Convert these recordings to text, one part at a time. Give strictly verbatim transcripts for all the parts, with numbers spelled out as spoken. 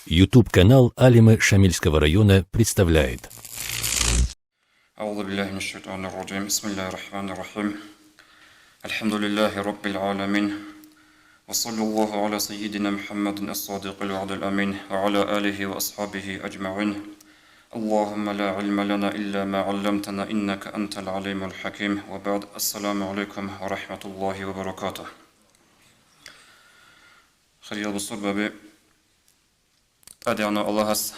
YouTube-канал Алимы Шамильского района представляет. أعوذ بالله من الشيطان الرجيم. بسم الله الرحمن الرحيم. الحمد لله رب العالمين. وصلى الله على سيدنا محمد الصادق الوعد الأمين وعلى آله وأصحابه أجمعين. اللهم لا علم لنا إلا ما علمتنا إنك أنت العليم الحكيم. وبعد. السلام عليكم ورحمة الله وبركاته. Хириял бусурбаби, ТӀадегӀанав Аллагьас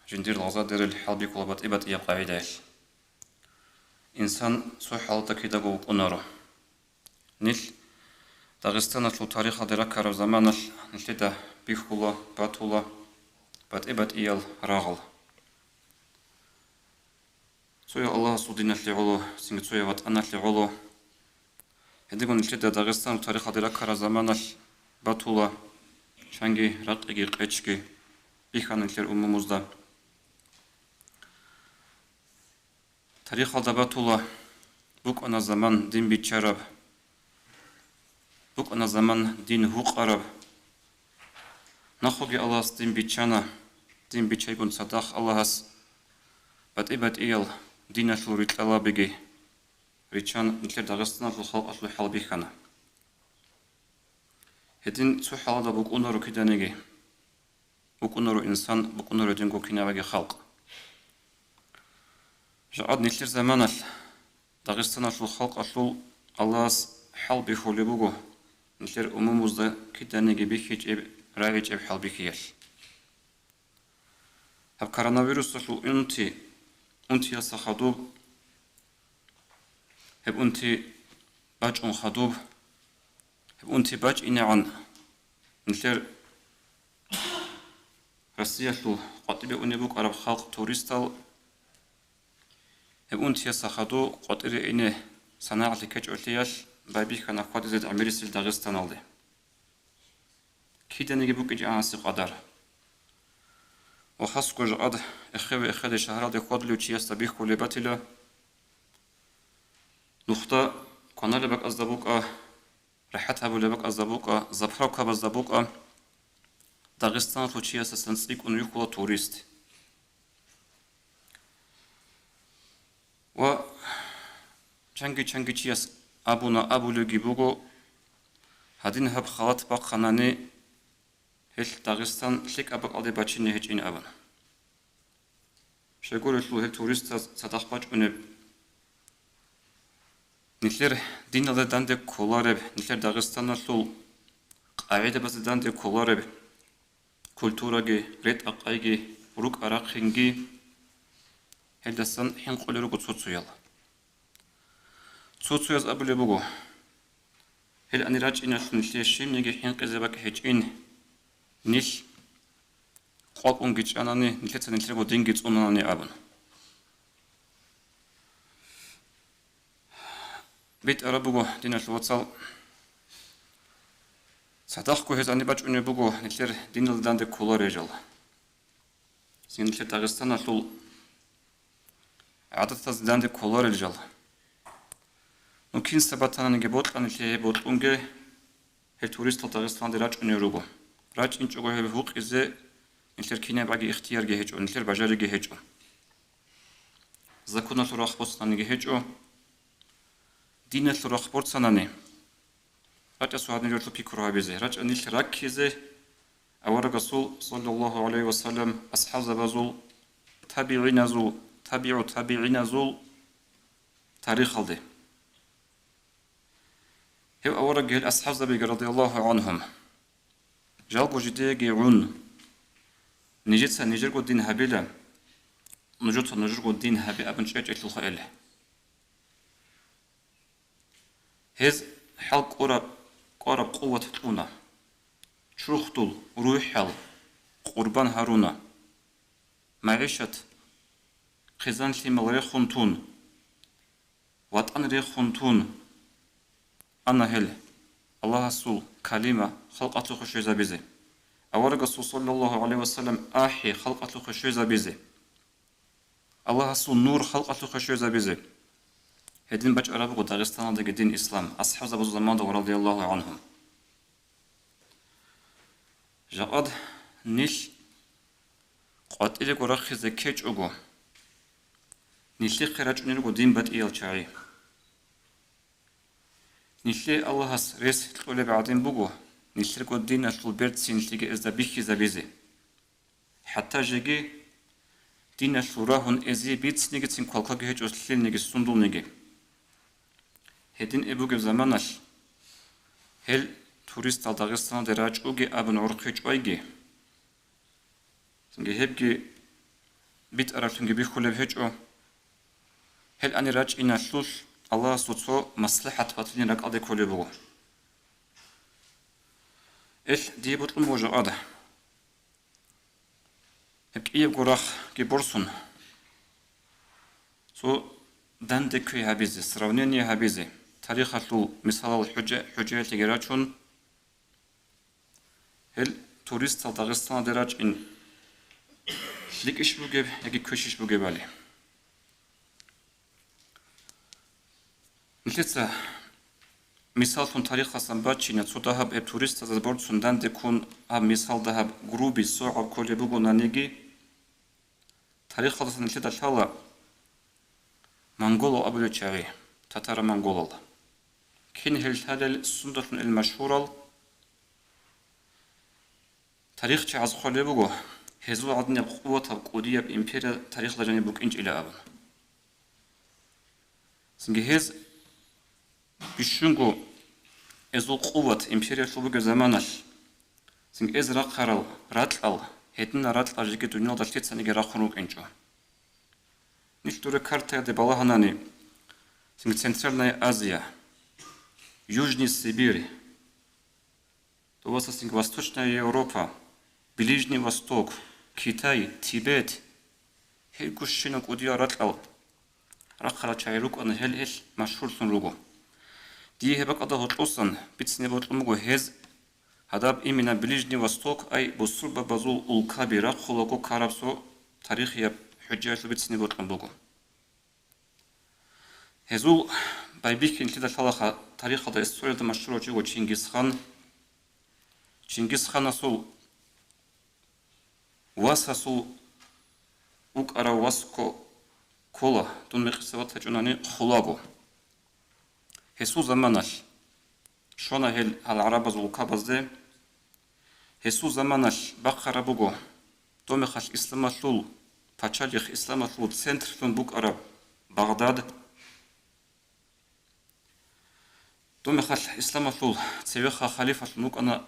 жиндир лагъзадерил хӀалбихьула батӀи-батӀияб къагӀидаялъ. Инсан цо хӀалда кидаго вукӀунаро. Нилъ Дагъистаналъул тарихалде раккараб заманалъ нилъеда бихьула, батула батӀи-батӀиял рагъал. Цояв Аллагьасул диналъе гӀоло, цинги цояв ватӀаналъе гӀоло. Гьединго нилъеда Дагъистаналъул тарихалде раккараб заманалъ батула чанги ракъиги къечги бихьана нилъер умумузда. Тарихалда батула букӀана заман дин биччараб, букӀана заман дин гьукъараб. Нахъоги Аллагьас дин биччана, дин биччайгун цадахъ Аллагьас батӀи-батӀиял диналъул рикьалабиги риччан нилъер Дагъистаналъул халкъалъул хӀал бихьана. Гьедин цо хӀалада букӀунаро киданиги. БукӀунаро инсан, букӀунаро гьединго кинабаги халкъ. Жакъад нилъер заманалъ Дагъистаналъул халкъалъул Аллагьас хӀал бихьулеб буго, нилъер умумузда киданиги бихьичӀеб, рагӀичӀеб хӀалбихьиялъ. Гьаб коронавирусалъул унти, унтияса хадуб, гьеб унти бачӀун хадуб, гьеб унти бачӀинегӀан нилъер Россиялъул къватӀибе унеб букӀараб халкъ туристал гьеб унтияса хадуб къватӀире ине санагӀалъи ккечӀолъиялъ байбихьана хьвадизе гӀемерисел Дагъистаналде. Киданиги букӀинчӀеб гьанасе къадар. Ва хасго жакъад эхеве-эхеде шагьаралде хьвадулев чиясда бихьулеб батила, нухда кваналеб бакӀазда букӀа, рахӀат гьабулеб бакӀазда букӀа, заправкабазда букӀа, Дагъистаналъул чиясдасан цӀикӀкӀун вихьула турист. Ва чанги-чанги чияс абуна, абулебги буго, гьадин гьаб халат бахъанани, гьелъ Дагъистан лъикӀаб бакӀалде бачине гьечӀин абун. Щайгурелъул гьел туристаз цадахъ бачӀунеб, нилъер диналда данде кколареб, нилъер Дагъистаналъул къагӀидабазда данде кколареб, культураги, ретӀа-къайги, рукӀа-рахъинги гьелдасан хӀинкъулел руго цо-цоял. Цо-цояз абулеб буго, гьел ани рачӀиналъ нилъее щибниги хӀинкъизе бакӀ гьечӀин, нилъ къвакӀунги чӀанани, нилъеца нилъерго динги цӀунанани абун. БитӀараб буго, диналъул вацал, цадахъго гьез ани бачӀунеб буго нилъер диналда данде кколарел жал. Цин нилъер Дагъистаналъул гӀадатазда данде кколарел жал. Ну, кинса батананиги бокьани лъие бокьунге, гьел туристал Дагъистаналде рачӀунел руго. РачӀинчӀого гьеб гьукъизе нилъер кинабаги ихтиярги гьечӀо, нилъер бажариги гьечӀо. Законалъул рахъ борцананиги гьечӀо. Диналъул рахъ борцанани, рачӀасул гьадинролъул пикру гьабизе, рачӀа нилъ раккизе, аварагасул, саллаллагьу гӀалайгьи ва саллам, асхӀабзабазул, табигӀиназул, табигӀу табигӀиназул тарихалде. Гьев авараг гьел асхӀабзабиги, радияллагьу гӀанхум, жалго жидееги гӀун, нижеца нижерго дин гьабила, нужеца нужерго дин гьабе абун чӀечӀелъулха гьел. Гьез хӀал кӀураб, кӀвараб къуват кьуна. Чурхдул, рухӀал, къурбан гьаруна. МагӀишат, хъизан-лъимал рехун тун, ватӀан рехун тун ана гьел Аллагьасул калима халкъалъухъе щвезабизе, аварагасул, саллаллагьу гӀалайгьи ва саллам, ахӀи халкъалъухъе щвезабизе. Аллагьасул нур халкъалъухъе щвезабизе. Гьедин бачӀараб буго Дагъистаналдаги дин ислам, асхӀабзабазул заманда ва радияллагьу гӀанхум. Жакъад нилъ къватӀирего рахъизе ккечӀого, нилъехъе рачӀунел руго дин батӀиял чагӀи. Нилъее Аллагьас рес кьолеб гӀадин буго, нилъерго диналъул берцинлъиги эзда бихьизабизе. ХӀатта жеги диналъул рагьун эзие бицинегицин квалкваги гьечӀо лъилниги сундулниги. Гьедин эб бугеб заманалъ гьел туристал Дагъистаналде рачӀуге абун гӀорхъе чӀвайги, цинги гьебги битӀараблъунги бихьулеб гьечӀо. Гьел ани рачӀиналъулъ Аллагьасул цо маслахӀат батилин ракӀалде кколеб буго. Эл дие бокьун буго жакъада. Гьеб кӀиябго рахъги борсун, цо данде кквей гьабизе, сравнение гьабизе, тарихалъул мисалал хӀужа-, хӀужаялъеги рачун, гьел туристал Дагъистаналде рачӀин лъикӀищ бугеб яги квешищ бугебали. Нилъеца мисаллъун тарихалъан бачина цо дагьаб гьеб туристазда борцун данде ккун гьаб мисал дагьаб грубый согӀаб кколеб бугонаниги, тарихалдаса нилъеда лъала монголал абулел чагӀи, татаро-монголал. Кин гьел лъалел, сундалъун ил машгьурал тарихчагӀаз хъвалеб буго, гьезул гӀадинаб къуватаб кӀудияб империя тарихалда жаниб букӀинчӀила абун. Цинги гьез бищунго эзул къуват империялъул бугеб заманалъ, цинги эз рахъарал ракьал, гьединал ракьал жеги дуниялда лъицаниги рахъун рукӀинчӀо. Нилъ дуре картаялде балагьанани, цинги Центральная Азия, Южный Сибирь, Дубасасинги Восточная Европа, Ближний Восток, Китай, Тибет, гьел гущинаб кӀудиял ракьал рахъарал чагӀи рукӀана, гьел гьелъ машгьурлъун руго. Дие гьеб бакӀалда гьоркьосан бицине бокьун буго гьез гьадаб именно Ближний Восток, ай бусурбабазул улкаби рахъулаго ккараб цо тарихияб хӀужаялъул бицине бокьун буго. Гьезул байбихьинлъидал лъалаха тарихалда, историяда машгьурав чи вуго Чингисхан. Чингисханасул васасул вукӀарав вас кко-, ккола, дун мекъиса ватачӀунани, Хулагу. Гьесул заманалъ щвана гьел гьал гӀарабазул улкабазде. Гьесул заманалъ бахъараб буго, доб мехалъ исламалъул пачалихъ, исламалъул центрлъун букӀараб Багъдад. Доб мехалъ исламалъул цевеха халифалъун вукӀана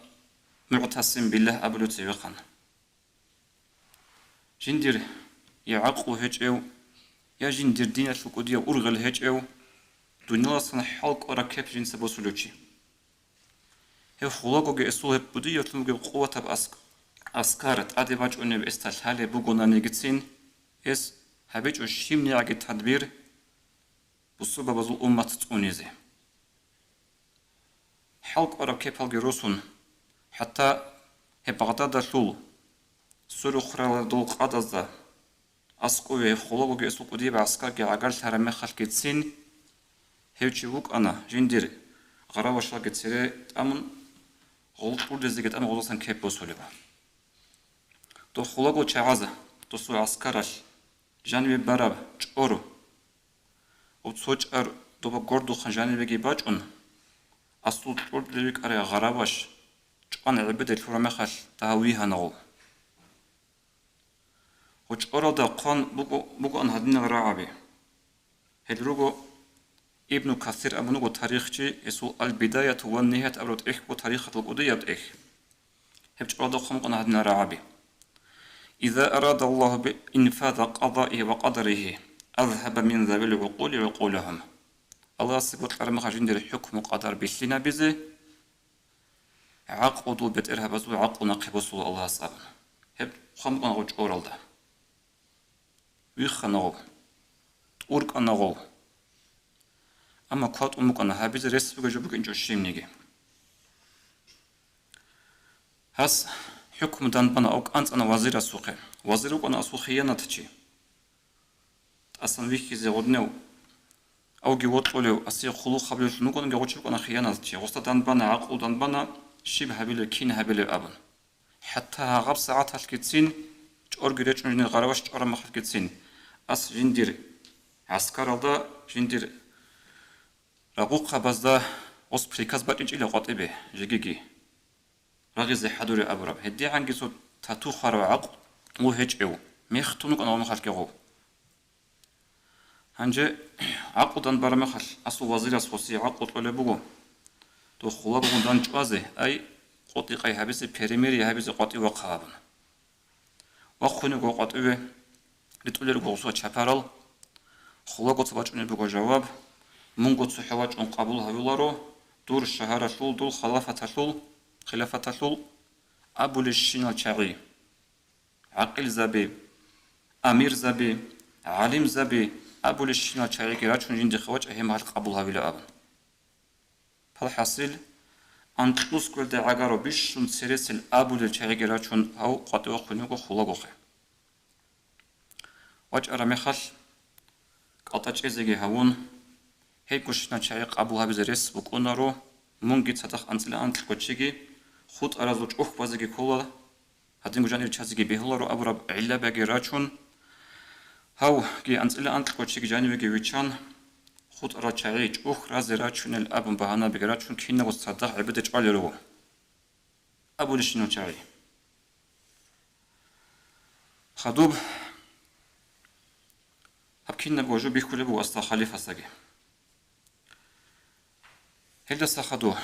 МугӀтасим Биллагь абулев цевехъан. Жиндир я гӀакълу гьечӀев, я жиндир диналъул кӀудияв ургъел гьечӀев, дунияласан хӀалкӀвараб кеп жинца босулев чи. Гьев Хулагуги эсул гьеб кӀудияблъун бугеб къуватаб аск-, аскар тӀаде бачӀунеб эсда лъалеб бугонанигицин, эс гьабичӀо щибнигӀаги тадбир, бусурбабазул уммат цӀунизе. ХӀалкӀвараб кепалги росун, хӀатта гьеб Багъдадалъул сверухъалдул къадазда аскӀове Хулагуги эсул кӀудияб гӀаскарги гӀагарлъараб мехалъгицин, гьев чи вукӀана жиндир гъаравашалги цере тӀамун, гъул кьурдезеги тӀамун гъозасан кеп босулеб. Дов Хулагу чагӀаз досул гӀаскаралъ жаниве бараб чӀор, гъоб цо чӀар доба гордухъан жанивеги бачӀун, аслул кьурдулев вукӀарай гъараваш чӀван гӀебеде лъураб мехалъ дагьав вигьана гъов. Гъо чӀоралда хъван буго-, бугоан гьадинал рагӀаби. Гьел руго Ибну Касир абун вуго тарихчи, гьесул Аль-Бидаяту ва Нигьаят абураб тӀехь буго тарихалда кӀудияб тӀехь. Гьеб чӀоралда хъван букӀана гьадинал рагӀаби: «Иза арада Аллагьу би инфаза къазаигьи ва къадаригьи, азгьаба мин завил гӀукъули гӀукъулагьум». Аллагьасе бокьараб мехалъ жиндир хӀукму къадар бихьинабизе, гӀакълу дол бетӀергьабазул гӀакълу нахъе босула Аллагьас абун. Гьеб хъван букӀана гъо чӀоралда. Виххана гъов, тӀуркӀана гъов. Амма кватӀун букӀана гьабизе рес бугеб жо букӀинчӀо щибниги. Гьас хӀукму данбана, ав кӀанцӀана вазирасухъе. Вазир вукӀана асул хиянатчи. ТӀасан вихьизе гъодинав, авги вокьулев, асие хъулухъ гьабулевлъун вукӀанаги гъучӀ букӀана хиянатчи. Гъосда данбана, гӀакълу данбана, щиб гьабилеб, кин гьабилеб абун. ХӀатта гьагъаб сагӀаталъгицин чӀо орги речӀун жиндир гъараваш чӀвараб мехалъгицин, ас жиндир гӀаскаралда, жиндир рагъухъабазда гъос приказ бачӀинчӀила къватӀибе жегиги рагъизе хӀадуре абураб. ГьедигӀанги цо тату хварав гӀакълу гьечӀев мехтун вукӀана гъомехалъги гъов. Гьанже гӀакълу дан бараб мехалъ, асул вазирас гъосие гӀакълу кьолеб буго, дов хулагогун дандчӀвазе, ай, къотӀи-къай гьабизе, перемирие гьабизе къватӀив вахъа абун. Вахъун вуго къватӀиве, ритӀулел руго гъосул чапарал. Хулагоца бачӀунеб буго жаваб: «Мунго цохӀо вачӀун къабул гьавуларо, дур шагьаралъул, дул халафаталъул, хилафаталъул абулебщинал чагӀи, гӀакъилзаби, амирзаби, гӀалимзаби абулебщинал чагӀиги рачун жиндихъе вачӀа, гьеб мехалъ къабул гьавила», – абун. Палхасил, анкьнусгоялда гӀагаро бищун цересел абулел чагӀиги рачун, гьав къватӀивахъун вуго хулагохъе. ВачӀараб мехалъ, кӀалтӀа чӀезеги гьавун, гьебгощинал чагӀи къабул гьабизе рес букӀунаро, мунги цадахъ анцӀила анкьго чиги, хутӀаразул чӀухь базеги ккола, гьадинго жанир чазеги бегьуларо абураб гӀиллабиги рачун, гьавги анцӀила анкьго чиги жанивеги виччан, хутӀарал чагӀи чӀухь разе рачунел абун багьанабиги рачун, кинабго цадахъ гӀебеде чӀвалел руго абулебщинал чагӀи. Хадуб гьаб кинабго жо бихьулеб буго асда халифасдаги. Гьелдаса хадуб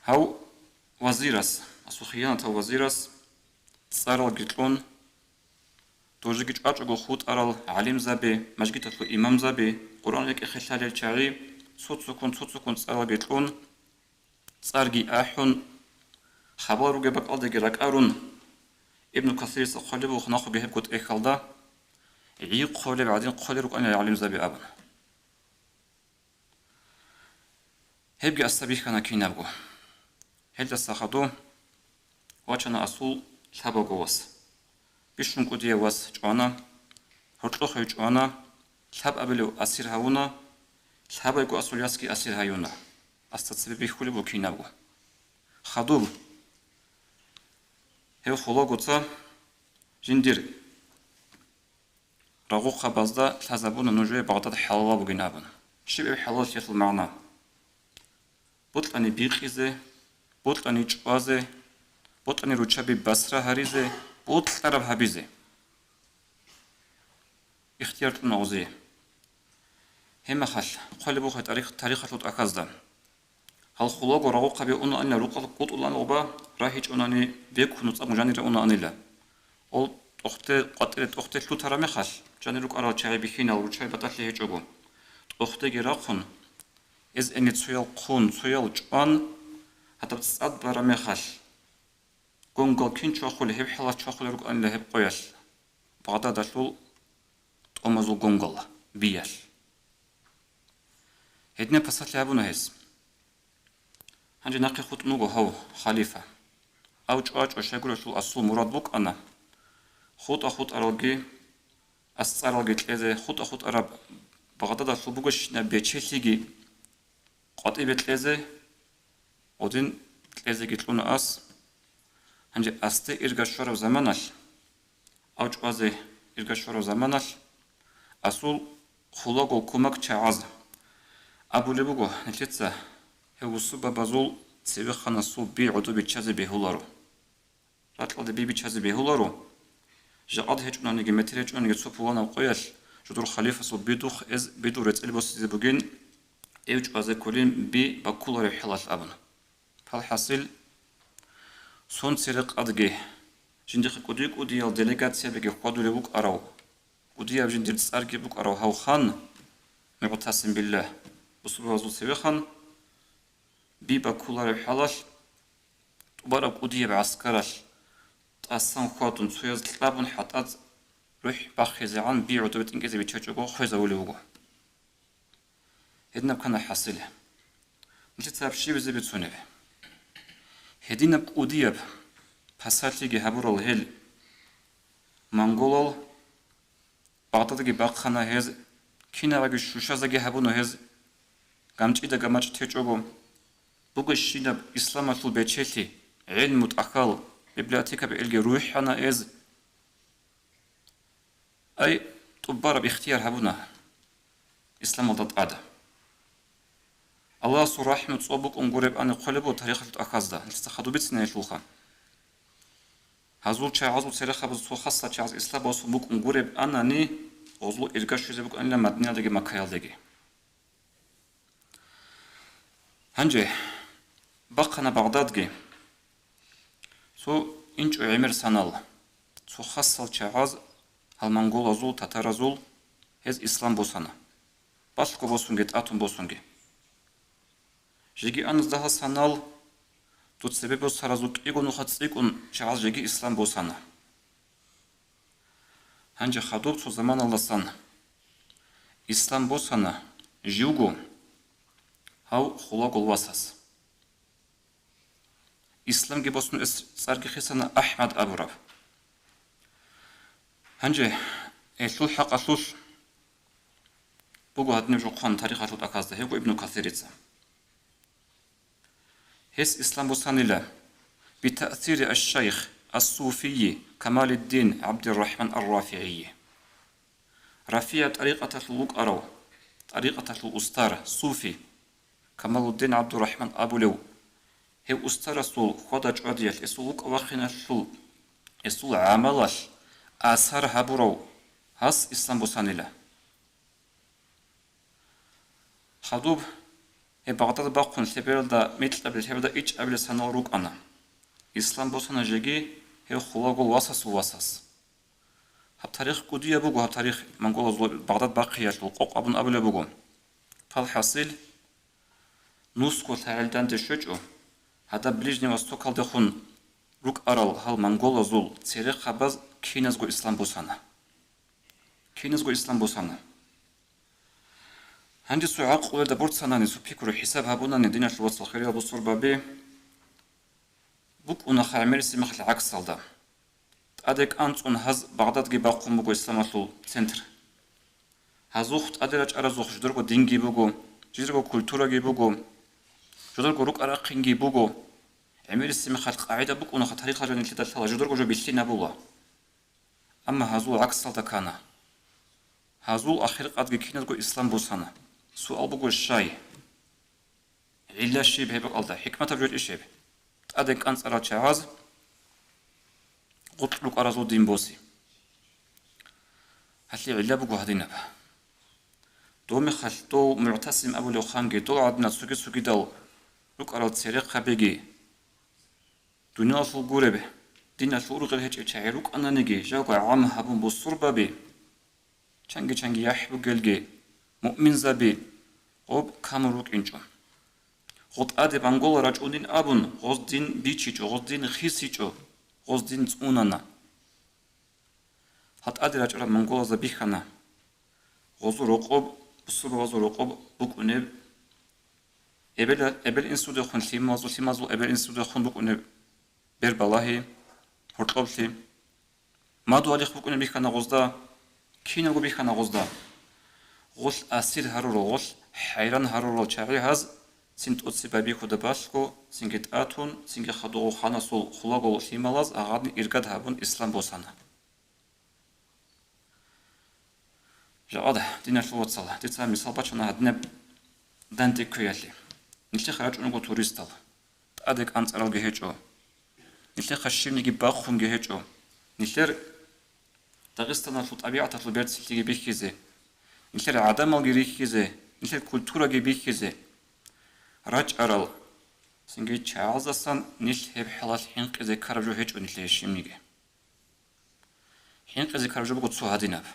гьав вазирас, асул хиянатав вазирас цӀаралги кьун, дожеги чӀвачӀого хутӀарал гӀалимзаби, мажгиталъул имамзаби, Къуръан рекӀехъе лъалел чагӀи, цо-цоккун, цо-цоккун цӀаралги кьун, цӀарги ахӀун, хабал ругеб бакӀалдаги ракӀарун, Ибну Касирица хъвалеб буго нахъеги гьебго тӀехьалда, гӀи хъолеб гӀадин хъолел рукӀанила гӀалимзаби абун. Гьебги асда бихьана кинабго. Гьелдаса хадуб вачана асул лъабабго вас. Бищун кӀудияв вас чӀвана, гьоркьохъев чӀвана, лъабабилев асир гьавуна, лъабайго асул ясги асир гьаюна. Асда цебе бихьулеб буго кинабго. Хадуб гьев хулагоца жиндир рагъухъабазда лъазабуна нужее Багъдад хӀалалаб бугин абун. Щиб гьеб хӀалаллъиялъул магӀна? Бокьани бикъизе, бокьани чӀвазе, бокьани руччаби басра гьаризе, бокьараб гьабизе ихтияр кьуна гъозие. Гьеб мехалъ, хъвалеб буго тарих-, тарихалъул тӀахьазда. Гьал хулаго рагъухъаби унаанила рукъалъ кӀутӀулаан гъоба, рагьичӀунани бекун цӀакъ жанире унаанила. Ол тӀохде, къватӀире тӀохде лъутараб мехалъ, жанир рукӀарал чагӀи бихьинал руччаби батӀалъи гьечӀого, тӀохдеги рахъун, эз-эне цоял хъун, цоял чӀван, гьадаб цӀад бараб мехалъ, гонгал кин чвахулеб, гьеб хӀалалъ чвахулел рукӀанила гьеб къоялъ, Багъдадалъул тӀомазул гонгал, биялъ. Гьединаб пасалъи гьабуна гьес. Гьанже нахъе хутӀун вуго гьав халифа. Ав чӀвачӀо щайгурелъул асул мурад букӀана, хутӀа-хутӀаралги, асцӀаралги кьезе, хутӀа-хутӀараб Багъдадалъул бугощинаб бечелъиги къватӀибе кьезе, гъодин кьезеги кьуна ас. Гьанже асде ирга щвараб заманалъ, ав чӀвазе ирга щвараб заманалъ, асул хулаго кумекчагӀаз абулеб буго, нилъеца гьев вусубабазул цевеханасул би гӀодобиччазе бегьуларо. Ракьалда би биччазе бегьуларо, жакъад гьечӀонаниги, метер гьечӀонаниги цо пуланаб къоялъ жодор халифасул бидухъ эз бидул рецӀел босизе бугин, эв чӀвазе кколин би баккуларев хӀалалъ абун. Палхасил, сон церекъадги, жиндихъе кӀуди-кӀудиял делегациябиги хьвадулев вукӀарав, кӀудияб жиндир цӀарги букӀарав гьав хан, МугӀтасим биллагь, бусурбабазул цевехан, би баккуларев хӀалалъ, тӀубараб кӀудияб гӀаскаралъ тӀасан хьвадун, цояз кьабун хӀатӀац рухӀ бахъизегӀан би гӀодобе тӀинкӀизе биччачӀого хвезавулев вуго. Гьединаб ккана хӀасил. Нилъеца гьаб щибизе бицунеб? Гьединаб кӀудияб пасалъиги гьабурал гьел монголал, Багъдадги бахъана гьез, кинабги щущазеги гьабуна гьез, гамчӀида гамачӀ течӀого, бугощинаб исламалъул бечелъи, гӀелму тӀахьал, библиотекаби илги рухӀана эз. Ай, тӀубараб ихтияр гьабуна исламалда тӀада. Аллагьасул рахӀму цо букӀун гуреб ани хъвалеб буго тарихалъул тӀахьазда, гьелъул хадуб бицине гьелъулха. Гьазул чагӀазул церехъабаз цо хасал чагӀаз ислам босун букӀун гуреб анани, гъозул ирга щвезе букӀанила Мадинаялдаги Маккаялдаги. Гьанже бахъана Багъдадги. Цо инчӀо гӀемер санал, цо хасал чагӀаз гьал монголазул, татаразул гьез ислам босана, балъго босунги, тӀатун босунги. Жеги аназ дагьа санал, дуца цебе босаразул кӀиго нуха цӀикӀкӀун чагӀаз жеги ислам босана. Гьанже хадуб цо заманалдасан ислам босана живго гьав Хулагул васас. Исламги босун эс цӀарги хисана АхӀмад абураб. Гьанже гьелъул хӀакъалъулъ буго гьадинаб жо хъван тарихалъул тӀахьазда гьевго Ибну Касирица. Гьес ислам босанила битаъсири аш-шайх ас-суфийи Камалиддин ГӀабдуррахӀман ар-РафигӀийи. РафигӀ тӀарикъаталъул вукӀарав, тӀарикъаталъул устар, суфи, Камалуддин ГӀабдуррахӀман абулев, гьев устарасул хьвада-чӀвадиялъ, эсул вукӀа-вахиналъул, эсул гӀамалалъ асар гьабурав гьас ислам босанила. Хадуб гьеб Багъдад бахъун лъебералда микьабилеб, лъебералда ичӀабилеб санал рукӀана. Ислам босана жеги гьев Хулагул васасул васас. Гьаб тарих кӀудияб буго, гьаб тарих монголазул Багъдад бахъиялъул къокъ абун абулеб буго. Палхасил, нусго лъагӀел данде щвечӀо, гьадаб Ближний Востокалдехун рукӀарал гьал монголазул церехъабаз киназго ислам босана. Киназго ислам босана. Гьанже цо гӀакълуялда борцанани, цо пикру-хӀисаб гьабунани, диналъул вацал, хириял бусурбаби, букӀунаха гӀемерисеб мехалъ гӀаксалда. ТӀаде кӀанцӀун гьаз Багъдадги бахъун буго исламалъул центр. Гьазухъ тӀаде рачӀаразухъ жидерго динги буго, жидерго культураги буго, жидерго рукӀа-рахъинги буго. ГӀемерисеб мехалъ къагӀида букӀунаха, тарихалда нилъеда лъала, жидерго жо бихьинабула. Амма гьазул гӀаксалда ккана. Гьазул ахиркъадги киназго ислам босана. Суал буго, щай? ГӀилла щиб гьеб бакӀалда, хӀикматаб жо гьечӀищ гьеб? ТӀаде кӀанцӀарал чагӀаз гъоркь рукӀаразул дин босе. Гьалъие гӀилла буго гьадинаб. Дов мехалъ дов МугӀтасим абулев ханги, дов гӀадинал цоги-цогидал рукӀарал церехъабиги, дуниялалъул гуреб, диналъул ургъел гьечӀел чагӀи рукӀананиги, жавго гӀам гьабун бусурбаби, чанги-чанги яхӀ бугелги муъминзаби гъоб камун рукӀинчӀо. Гъо тӀаде монголал рачӀунин абун, гъоз дин бичичӀо, гъоз дин хисичӀо, гъоз дин цӀунана. Гьа тӀаде рачӀарал монголазда бихьана гъозул рокъоб, бусурбабазул рокъоб букӀунеб, эбел-, эбел-инсудехун лъималазул, лъималазул эбел-инсудехун букӀунеб бербалагьи, гьоркьоблъи. Мадугьалихъ букӀунеб бихьана гъозда, кинабго бихьана гъозда. Гъолъ асир гьарурал, гъолъ хӀайран гьарурал чагӀи гьаз цин тӀоцебе бихьуда балъго, цинги тӀатун, цинги хадув ханасул Хулагул лъималаз гьагъадин иргад гьабун ислам босана. Жакъа, диналъул вацал, дица мисал бачуна гьадинаб данде кквеялъе. Нилъехъ рачӀун руго туристал, тӀаде кӀанцӀаралги гьечӀо. Нилъехъа щибниги бахъунги гьечӀо. Нилъер Дагъистаналъул тӀабигӀаталъул берцинлъиги бихьизе, нилъер гӀадамалги рихьизе, нилъер культураги бихьизе рачӀарал, цинги чагӀаздасан нилъ гьеб хӀалалъ хӀинкъизе ккараб жо гьечӀо нилъее щибниги. ХӀинкъизе ккараб жо буго цо гьадинаб.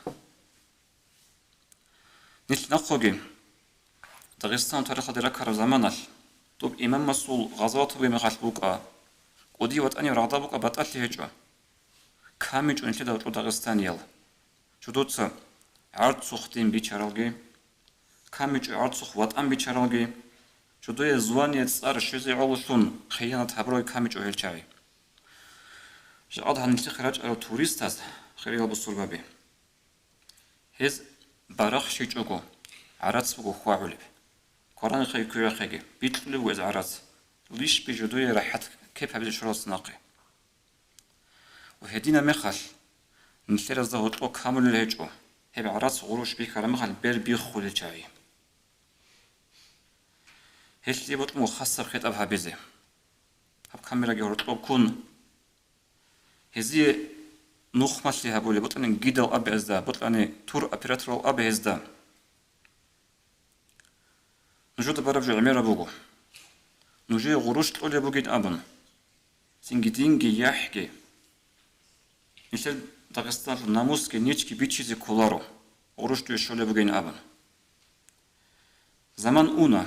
Нилъ нахъоги Дагъистаналъул тарихалде раккараб заманалъ, доб имамасул гъазаваталги мехалъ букӀа, кӀудияб ВатӀанияб рагъда букӀа, батӀалъи гьечӀо. КамичӀо нилъеда гьоркьор дагъистаниял. Жидеца гӀарцухъ дин бичаралги, камичӀо гӀарцухъ ВатӀан бичаралги, жидее звание, цӀар щвезе гӀололъун хиянат гьабуралги камичӀо гьел чагӀи. Жакъа гьанилъехъе рачӀарал туристаз, хириял бусурбаби, гьез барахщичӀого гӀарац буго хьвагӀулеб. Кваранахъеги квирахъеги бикьулеб буго гьез гӀарац, лишби жидее рахӀат кеп гьабизе щваралдаса нахъе. Ва гьедина мехалъ, нилъеразда гьоркьоб камулел гьечӀо, гьеб гӀарац гъурущ бихьараб мехалъ бер биххулел чагӀи. Гьелъие бокьун хасаб хитӀаб гьабизе. Гьаб камераги гьоркьоб ккун, гьезие нухмалъи гьабулеб, бокьани гидал абе гьезда, бокьани туроператорал абе гьезда. Нужеда бараб жо гӀемераб буго. Нужее гъурущ кьолеб бугин абун. Цинги динги яхӀги. Нилъер Дагъистаналъул намусги нечги бичизе кколаро, гъурущ дуе щолеб бугин абун. Заман уна.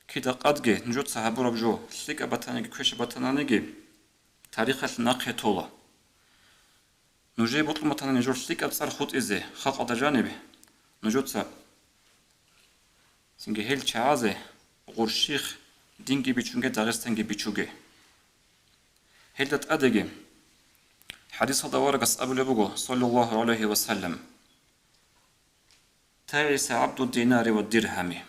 Кида къадги нужеца гьабураб жо лъикӀаб батаниги квешаб батаниги, тарихалъ нахъе тола. Нужее бокьун батани нужер лъикӀаб цӀар хутӀизе халкъалда жаниб, нужеца цинги гьел чагӀазе гъурщихъ динги бичунге, Дагъистанги бичуге. Гьелда тӀадеги хӀадисалда аварагас абулеб буго, саллаллагьу гӀалайгьи ва саллам: «ТагӀиса гӀабду динари ва диргьами».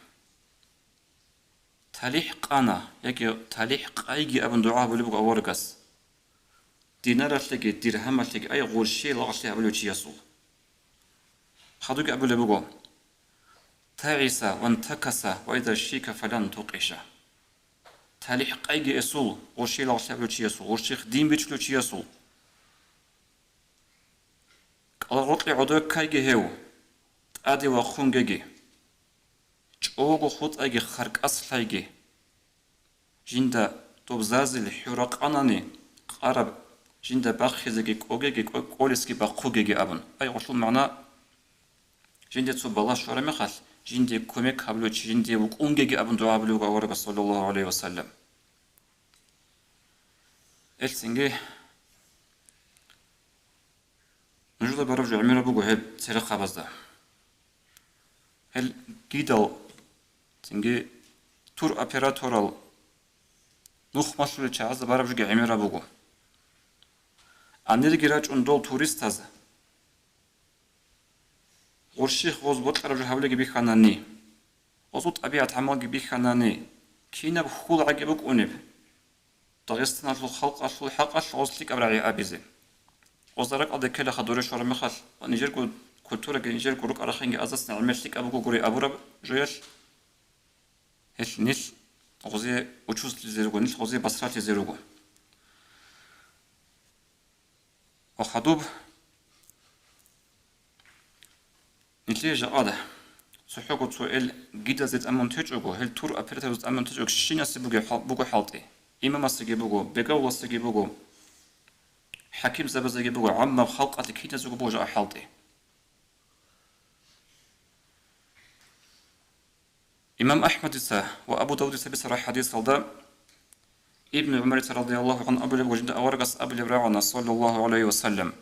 ТалихӀ къана, яги талихӀ къайги абун дугӀа гьабулеб буго аварагас. Динаралъеги, диргьамалъеги, ай, гъурщи лагълъи гьабулев чиясул. Хадуги абулеб буго: «ТагӀиса вантакаса ва иза шика фалан тукъиша». ТалихӀ къайги эсул, гъурщи лагълъи гьабулев чиясул, гъурщихъ дин бичулев чиясул. КӀалагъоркье гӀодов ккайги гьев, тӀаде вахъунгеги. ЧӀого хутӀайги харкӀас лъайги. Жинда доб зазил хӀура къанани къараб, жинда бахъизеги кӀогеги, кӀо-, кӀолесги бахъугеги абун. Ай, гъолъул магӀна, жинде цо бала щвараб мехалъ, жинде кумек гьабулев чи жинде вукӀунгеги абун дугӀа гьабулеб буго аварагас, саллаллагьу гӀалайгьи ва саллам. Элцинги нужеда бараб жо гӀемераб буго гьеб церехъабазда. Гьел гидал, цинги туроператорал нухмалъулел чагӀазда бараб жоги гӀемераб буго. Гьанирги рачӀун дол туристаз гъурщихъ гъоз бокьараб жо гьабулеги бихьанани, гъозул тӀабигӀат-гӀамалги бихьанани, кинаб хьул гӀаги букӀунеб? Дагъистаналъул халкъалъул хӀакъалъ гъоз лъикӀаб рагӀи абизе. Гъозда ракӀалде ккелаха дуре щвараб мехалъ, нижерго культураги, нижерго рукӀа-рахъинги азац нигӀмер лъикӀаб бугогури абураб жоялъ, гьелъ нилъ гъозие учузлъизе руго, нилъ гъозие басралъизе руго. Ва хадуб, нилъее жакъа цохӀого цо эл гидазе тӀамун течӀого, гьел туроператоразе тӀамун течӀого, щинасе буго хӀал-, буго хӀалтӀи. Имамасеги буго, бегавуласеги буго, хӀакимзабазеги буго, гӀаммаб халкъалъе киназего буго жакъа хӀалтӀи. Имам АхӀмадица ва Абу Давудица бицараб хӀадисалда Ибн ГӀумарица радияллагьу гӀангьу абулеб ва жинда аварагас абулеб рагӀана, саллаллагьу гӀалайгьи ва саллам: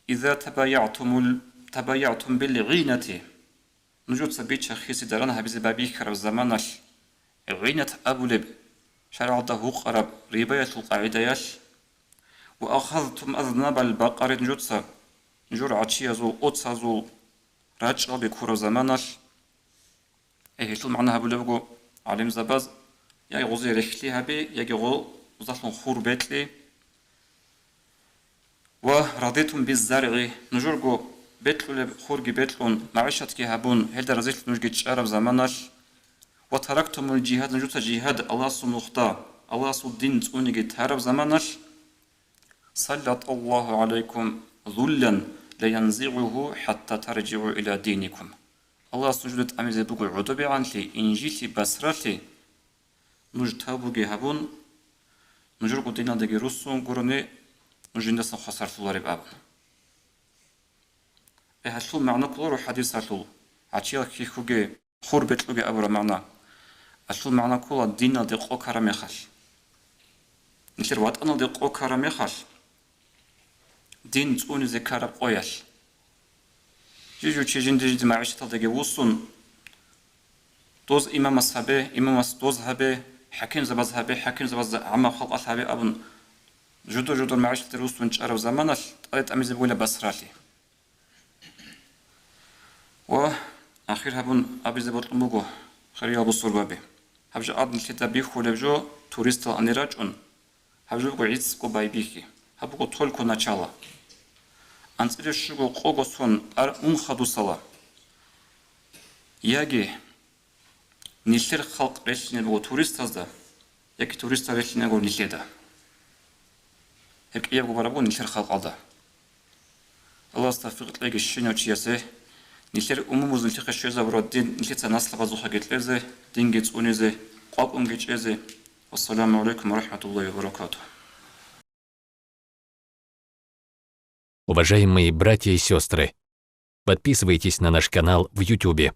«Иза табаягӀтумул-, табаягӀтум бил-гӀинати», нужеца бича-хиси даран гьабизе байбихьараб заманалъ, гӀинат абулеб, шаргӀалда гьукъараб рибаялъул къагӀидаялъ, «ва ахазтум азнабал-бакъари», нужеца нужер гӀачиязул, оцазул рачӀалги ккураб заманалъ, Э, гьелъул магӀна гьабулеб буго гӀалимзабаз: яги гъозие рехли гьабе, яги гъозалъун хур бекье. «Ва радитум биззаргӀи», нужерго бекьулеб хурги бекьун, магӀишатги гьабун, гьелда разилъун нужги чӀараб заманалъ, «ва тарактумул жигьад», нужеца жигьад, Аллагьасул нухда, Аллагьасул дин цӀуниги тараб заманалъ, «Саллаталлагьу гӀалайкум зуллан ла янзигӀугьу хӀатта таржигӀу иля диникум». Аллагьас нужеда тӀамизе буго гӀодобегӀанлъи, инжитлъи, басралъи, нуж тавбуги гьабун, нужерго диналдаги руссун гурони, нуж жиндасан хвасарлъулареб абун. Э, гьалъул магӀна кколаро хӀадисалъул, гӀачиял хьихьуге, хур бекьуге абураб магӀна. Гьалъул магӀна ккола диналде къо ккараб мехалъ. Нилъер ватӀаналде къо ккараб мехалъ, дин цӀунизе ккараб къоялъ. Жижу чи жинди-жинди магӀишаталдаги вуссун, доз имамас гьабе, имамас доз гьабе, хӀакимзабаз гьабе, хӀакимзабаз гӀаммаб халкъалъ гьабе абун, жудур-жудур магӀишаталде руссун чӀараб заманалъ тӀаде тӀамизе бугила басралъи. Ва ахир гьабун абизе бокьун буго, хириял бусурбаби. Гьаб жо гӀаднилъида бихьулеб жо, туристал ани рачӀун, гьаб жо буго гӀицӀго байбихьи. Гьаб буго только начало. АнцӀила щуго къого сон ар ун хадусала. Яги нилъер халкъ релълъине буго туристазда, яги туристал релълъине буго нилъеда. Гьеб кӀиябго бараб буго нилъер халкъалда. Аллагьас тавфикъ кьеги щинав чиясе, нилъер умумуз нилъехъе щвезабураб дин нилъеца наслабазухъеги кьезе, динги цӀунизе, къвакӀунги чӀезе. Вассаламу гӀалайкум ва рахӀматуллагьи ва баракатугь. Уважаемые братья и сестры, подписывайтесь на наш канал в Ютубе.